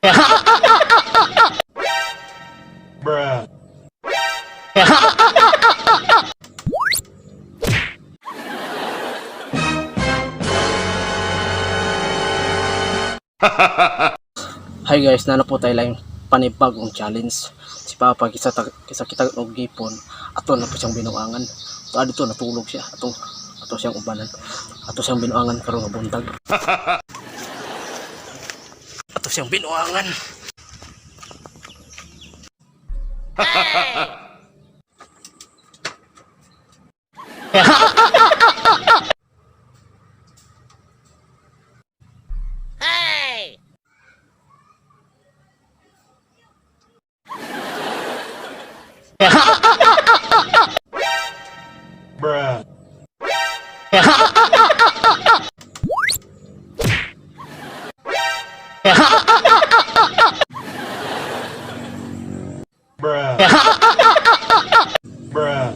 Bruh. Hi guys, nana po tayo lang panibagong challenge. Si Papa kisa kisa kita og gipon. Ato na po siyang binuangan. So adto natulog siya ato ato siyang ubanan. Ato siyang binuangan karon nga buntag. Ato siyang binuangan. Bruh. Bruh. Bruh.